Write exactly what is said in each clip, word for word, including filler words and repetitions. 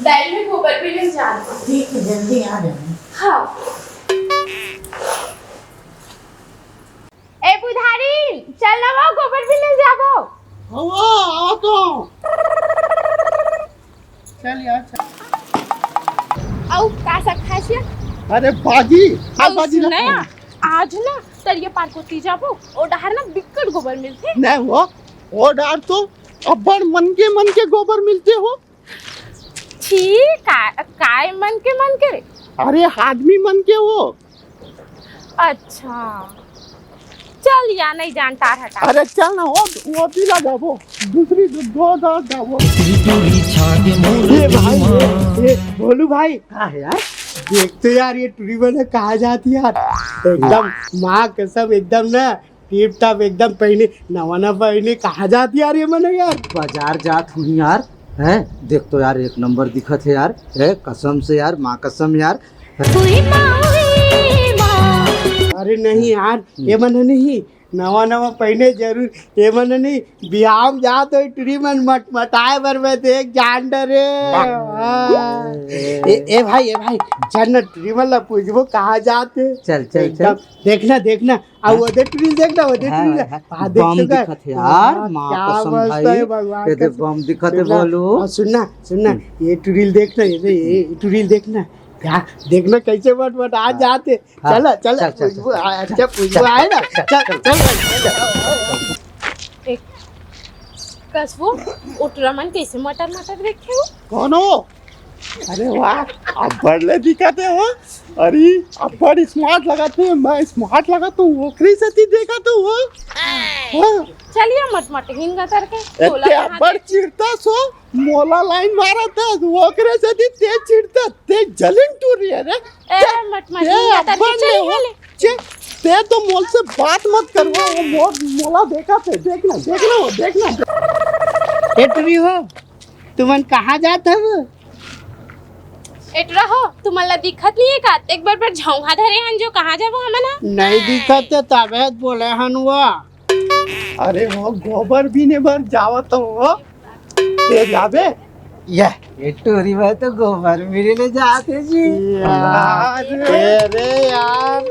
दाई, मैं गोबर भी ले जाना। ठीक है, जल्दी आ जाना। हाँ। ए बुधारी, चल ना वो गोबर भी ले जाबो। हवा, आ तो। चल यार, चल। अउ का सब खासिया? अरे भाजी, हाँ, अउ भाजी सुन ना रखो। यार, आज ना तरिया पार कोती जाबो, ओ डहर ना बिक्कट गोबर मिलथे। नहीं वो, ओ डहर तो अब्बड़ मन के मन के गोबर मिलथे हो। छी, का, काय मन के मन के रे? अरे आदमी मन के वो। अच्छा, चल या, नहीं जानता हटा। अरे चल ना, वो, वो भी ला जाबो, दूसरी दो, दो, दो जाबो। ये भाई, ये, ये भोलू भाई। का है यार? देख तो यार, ये टुरी वाला कहाँ जाती यार, एकदम माँ कसम, एकदम ना टिप टाप, एकदम पहने नवा नवा पहने, कहाँ जाती यार ये मन यार? बाजार जात हुई यार, हैं? देख तो यार, एक नंबर दिखत है यार, है कसम से यार, माँ कसम यार। उई माँ, उई माँ। अरे नहीं यार, ये मन नहीं, नवा नवा पहने जरूर, ये मन नहीं, बिहाव में जात हो टुरी मन मटमटाए बर मैं देख जान डरे। हाँ। ए, ए भाई, ए भाई, चल ना टुरी मन ला पूछबो कहाँ जात हे। चल, चल, एकदम चल। देखना, देखना, अउ हाँ। वो दे टुरी ल देखना, वो दे हाँ, टुरी ल। हाँ। हाँ, देख बम तो का? दिखत हे यार, हाँ, माँ क्या कसम मस्त भाई। है भगवान ये दे कसम। बम दिखत हे सुन ना, बोलू। और सुन ना, सुन ना, हम्म। ये टुरी ल देखना, ये दे, ये टुरी ल देखना। क्या? देखना कैसे मटमटा हाँ। जात हे। हाँ। चल, चल, चल, चल, पूछबो, चल। आ, अच्छा, पूछबो चल, आए ना। चल, चल, चल, चल, चल। चल। ए, कसबो, ओ टुरा मन कैसे मटर मटर देखे हो? कौन हो? अरे वाह, अब्बड़ ले दिखत हे हो। अरे, अब्बड़ smart लगत हे, मैं smart लगत हूँ, ओकरी सेती देखत हूँ हो। हाँ। चलिए मटमट हिंगा तरके, तोला एते कहाँ अब्बड़ देखे? चिढ़ता सो, मोला line मारत हे, ओकरे सेती ते चिढ़ता, ते जलिन टुरी हे रे। ए, मटमट ए, हिंगा तरके अब्बड़ ले चलिए हो। ले। छे, ते तो मोल से बात मत करवा, वो मोर, मोला देखत हे, देखना, देखना वो, देखना। ए टुरी हो, तुमन कहाँ जात हव? ए टुरा हो, तुमन ला दिखत नहीं है का? एक बार पर झौंहा धरे हन जो कहाँ जाबो हमन ह? नहीं दिखत हे, तभे त बोले हन वो। अरे वो गोबर बीने बर जावत हो, ते जाबे? ये, ये टुरी में तो गोबर बीने ले जात हे जी। यार, अरे यार,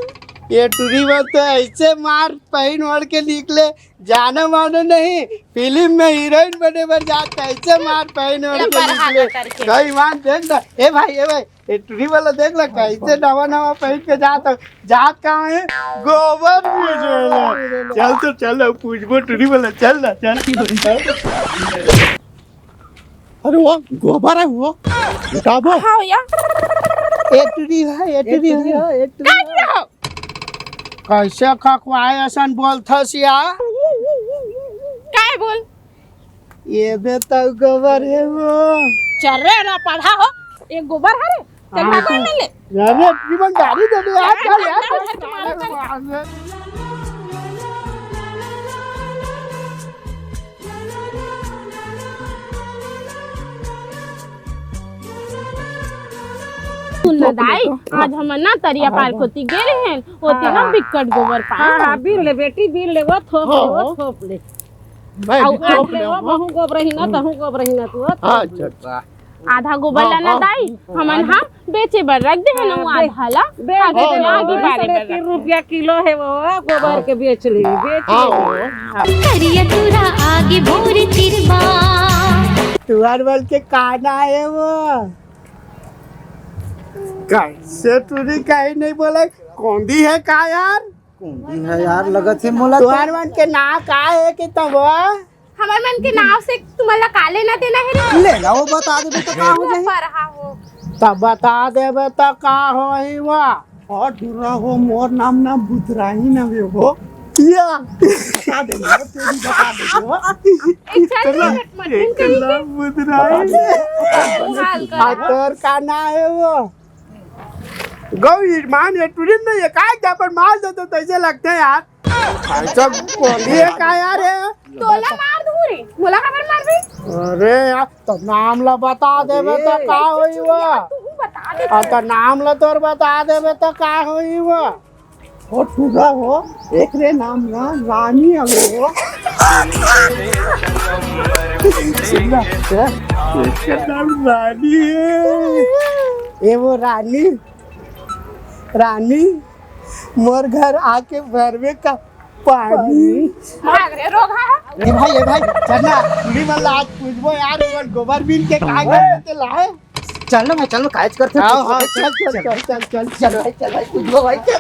ये टुरी में तो ऐसे मार पहिन ओढ़ के निकले, जानो मानो नहीं, फिल्म में हीरोइन बने बर जात, कैसे मार पहिन ओढ़ के निकले। बेईमान देख ना, ए भाई, ए भाई, ए टुरी वाला देख ना, कैसे नवा नवा पहिन के जात हो, जात कहाँ हे? गोबर बीने ला। चल तो चल, अब पूछबो टुरी वाला, चल ना, चल। अरे वो गोबर हे वो, उठाबो। हाँ भैया। ए टुरी हे, ए टुरी हे, ए टुरी हे। कैसे खखवाए असन बोलथस या? काय बोल? ये दे तो गोबर हे वो। चल रे ना पढ़ा हो, ये गोबर हे रे। चल हाँ, भाग तो ले ले। अरे जीवन गाड़ी दे दे यार, चल यार। चल, चल, चल, चल। सुन ना दाई, आज हमन ना तरिया पार कोती गे रहेन, ओती ना बिक्कट गोबर पाए। हाँ, हाँ, बीन ले बेटी, बीन ले, वो थोप ले, वो थोप ले। मैं अउ भी थोप ले, वो। महू गोबरही ना, तहू गोबरही ना, तू वो थोप ले। अच्छा, अच्छा। आधा गोबर ला ना दाई, हमन हा बेचे बर रख दे हन, आधा ला बेच दे, आगे बारे बर। तीन रुपया किलो हे वो, गोबर के बेच ले, बेच ले। करिया टुरा आगे भोर चिरबा। तुहर मन के का नाव हे वो? कैसे टुरी कहीं नहीं बोले, कोंदी हे का यार? कोंदी हे यार, लगत हे मोला तो। तुहर मन के नाव का हे कि तब? हमर मन के नाव से तुमन ला का लेना देना हे रे? लेना वो बता देबे तो का हो जाही? पर हाँ हो। तब बता देबे तो का होही वो? ओ टुरा हो, मोर नाम ना बुधराही ना वे हो। या। बता दे ना, तेरी बता दे वो। एक चल रे, मत, मत, मत करिए। बुधराही। हाल कर। आ तोर का नाव हे वो? गौ ईमान, ये टुरी नहीं हे, काय जापर मार दे तो कैसे लगते हैं यार? भाई साहब, कोंदी हे का यार हे? तोला मार दूँ रे, मोला काबर मारबे? अरे यार, तो नाम ला बता देबे तो का होही वो? तू बता दे। आ, तो नाम ला तोर बता देबे तो का होही वो? ओ टुरा हो, एकरे नाम ना रानी हवे हो। सुन ना, हाँ? इसका नाम रानी है। ए वो रानी, रानी, मोर घर आके भरवे का पानी। भाग रे रोगहा। ए भाई, ए भाई, चल ना, टूरी मन ला आज पूछबो यार, ओमन गोबर बीन के का करथे तेला। चल ना भाई, चल ना, काज करथे। हाँ, हाँ, चल, चल, चल, चल, चल, चल, चल भाई, चल भाई, पूछबो भाई, चल।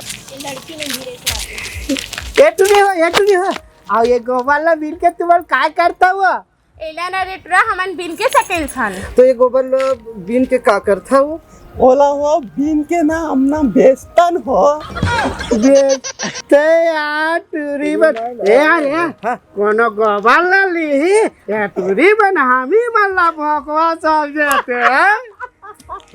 ए टूरी हो, ए टूरी हो, अउ ये गोबर ला बीन के तुमन काय करथव? एला ना रे टुरा, हमन बीन के सकेलथन। तो ये गोबर ला बीन के का करथव? ओला हो बीन के ना, हमन बेचथन हो। बेचथे यार, टूरी मन। ए यार, ए, हाँ। कोनो गोबर ला लिही, ये टूरी मन हमी मन ला भोकवा समझथे, हैं?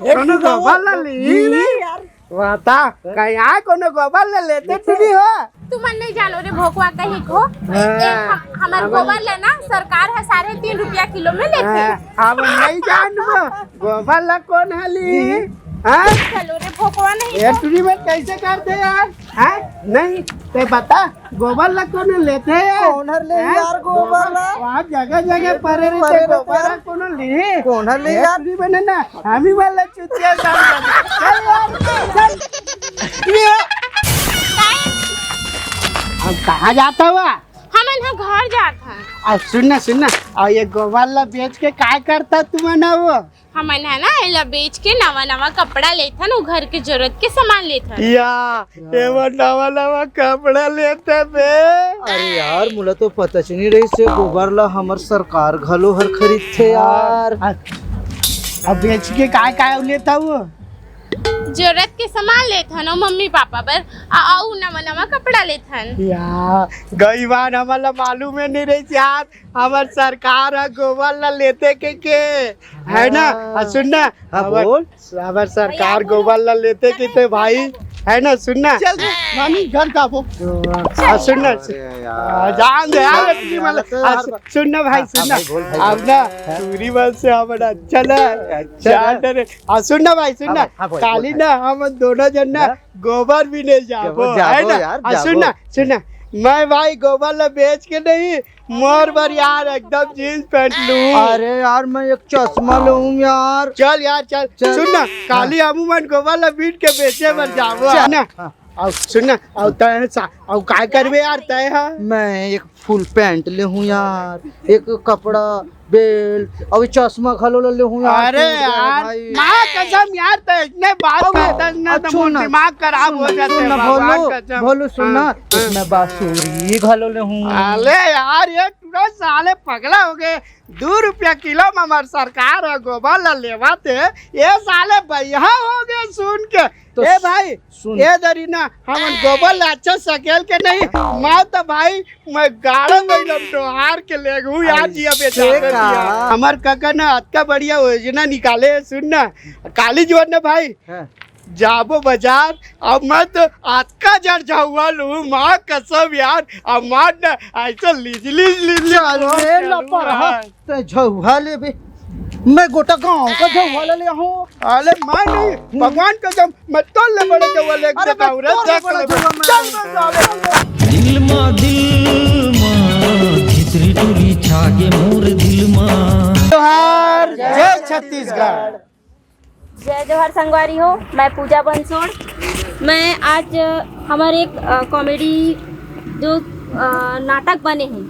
ए, कोनो टूरा गोबर ला लिही रे। यार। बता, कहीं आय कोनो गोबर ला लेथे टूरी हो? तुमन नहीं जानो रे भोकवा कहीं को। हाँ। ए, हम, हमर गोबर ला ना सरकार ह साढ़े तीन रुपया किलो में लेथे। हाँ, अब नहीं जानबो, गोबर ला कोन ह लिही? हाँ? चलो रे भोकवा नहीं ए, तो। टूरी मन कैसे करथे यार? हैं? नहीं, ते बता, गोबर ला कोनो लेथे यार? कोन हर ले हैं? यार गोबर ला? वहाँ जगह जगह परे रहिथे, परे रहिथे गोबर ला यार। कोनो लिही? कोन हर ले ए, यार? टूरी बने ना, हमी वाला चुतिया काम कर। चल यार, चल। ये। हम कहाँ जाथव? हमन ह घर जात हन। अब सुन ना, सुन ना, अउ ये गोबर ला बेच के काय करथव तुमन वो? हमन ह ना एला बेच के नवा नवा कपड़ा लेथन, अउ घर के जरूरत के सामान लेथन। या, एमन नवा नवा कपड़ा लेथे बे। अरे यार, मोला तो पता च नहीं रहिस हे, गोबर ला हमर सरकार घलो हर खरीदथे यार। अब बेच के काय काय लेथव? जरूरत के सामान लेथन, अउ मम्मी पापा बर, अ-, अउ नवा नवा कपड़ा लेथन। या, गईवान, हमन ला मालूम हे नहीं रहिस यार, हमर सरकार ह गोबर ला लेथे के, के, है ना? हाँ। अउ सुन ना, हाँ, हमर, बोल। हमर सरकार गोबर ला लेथे के ते भाई, है ना? सुन ना। चल रे, मामी, घर जाबो। अउ सुन ना, अरे यार। आ, जान दे यार, अरे इतनी यार, मतलब, तो आ, यार, सु-, सुन ना भाई, हाँ, सुन हाँ, ना। भाई, बोल, भाई, अब बोल। ना, हाँ। टूरी मन से हमर अच्छा ना, अच्छा जान ना। दे रे। आ, सुन ना भाई, सुन हाँ ना। भाई, हाँ, बोल, काली बोल, ना, हम दोनों जन ना, हाँ? गोबर बीने जाबो, जाबो, है ना? यार, आ, सुन जाबो। ना, सुन ना। मैं भाई गोबर ला बेच के नहीं, मोर बर यार एकदम जींस पैंट लूं। अरे यार, मैं एक चश्मा लूं यार। चल यार, चल। चल। सुन ना, हाँ। काली हमू मन गोबर ला बीन के बेचे बर जाबो, चल। है ना? हाँ। अउ सुन ना, अउ तैं सा-, अउ काय करबे यार तैं हा? मैं एक फुल पैंट लेहूं यार, एक कपड़ा, बेल्ट, अउ चश्मा घलो ला लेहूं यार। अरे टूट गया यार, भाई। माँ कसम यार, तैं इतने बात अबे, करथस ना, तो अच्छा मोर ना, दिमाग खराब हो जाथे, सुन ना, भगवान भोलू, कसम। भोलू, सुन ना, हाँ, हाँ। मैं बांसुरी घलो लेहूं। अरे यार, ये टूरा साले पगला हो गे। दू रुपया किलो में हमर सरकार ह गोबर ला लेवत हे, ये साले बइहा हो गे सुन के। तो ए भाई, सुन। ए दरी ना, हमन गोबर ला अच्छा सकेल के नहीं, मैं तो भाई, मैं गाड़ा में एकदम डोहार के लेगहूं यार जी, अबे ऐसे जाबे का? दिया। हमर कका ना अतका बढ़िया योजना निकाले हे, सुन ना, काली जुआर ना भाई, हाँ। जाबो बाजार, अब मैं तो अतका जड़ झउहा लूं, माँ कसम यार, अब मार ना, ऐसे लिज, लिज, लिज, लिज चल रे, लपड़, हाँ। तैं झउहा लेबे, मैं गोटा गांव का झउहा ला ले आहूं। अरे मैं नहीं, हम्म। भगवान कसम, मैं तोर ले बड़े झउहा ले अरे मैं तोर ले बड़े झउहा मैं चल, मैं जावे। दिल मा, दिल मा, भितरी टूरी छागे मोर दिल मा। जोहार, जय छत्तीसगढ़। जय जोहार संगवारी हो, मैं पूजा बंसोड़। मैं आज, अ, हमर एक, अ, कॉमेडी जो, अ, नाटक बने हे,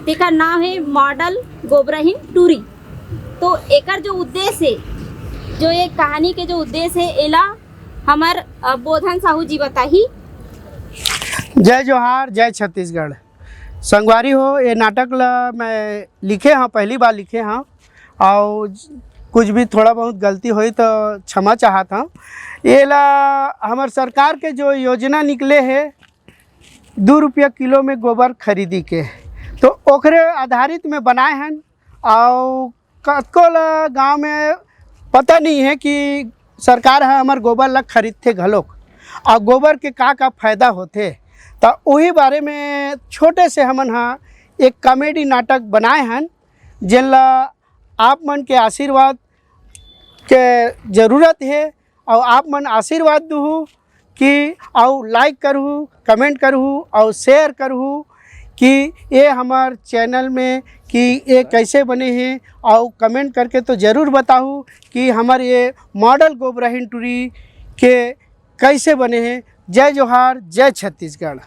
तेकर नाम हे मॉडल गोबराहीन टूरी। तो एकर जो उद्देश्य हे, जो ये कहानी के जो उद्देश्य हे, एला हमर, अ, बोधन साहू जी बताही। जय जोहार, जय छत्तीसगढ़। संगवारी हो, ये नाटक ला मैं लिखे हंव, पहली बार लिखे हंव, अउ कुछ भी थोड़ा बहुत गलती होही तो क्षमा चाहत हंव। ये ला हमर सरकार के जो योजना निकले हे, दू रुपया किलो में गोबर खरीदी के, तो ओकरे आधारित में बनाए हन। अउ कतको ल गाँव में पता नहीं हे कि सरकार ह हमर गोबर ल खरीदथे घलोक, अउ गोबर के का-का फायदा होथे। त ओही बारे में छोटे से हमन ह एक कॉमेडी नाटक बनाए हन, जेन ल आप मन के आशीर्वाद के जरूरत हे, अउ आप मन आशीर्वाद दुहू कि अउ लाइक करहू, कमेंट करहू अउ शेयर करहू कि ये हमर चैनल में कि ये कैसे बने हे, और कमेंट करके तो ज़रूर बताहू कि हमर ये मॉडल गोबराहिन टुरी के कैसे बने हे। जय जोहार, जय छत्तीसगढ़।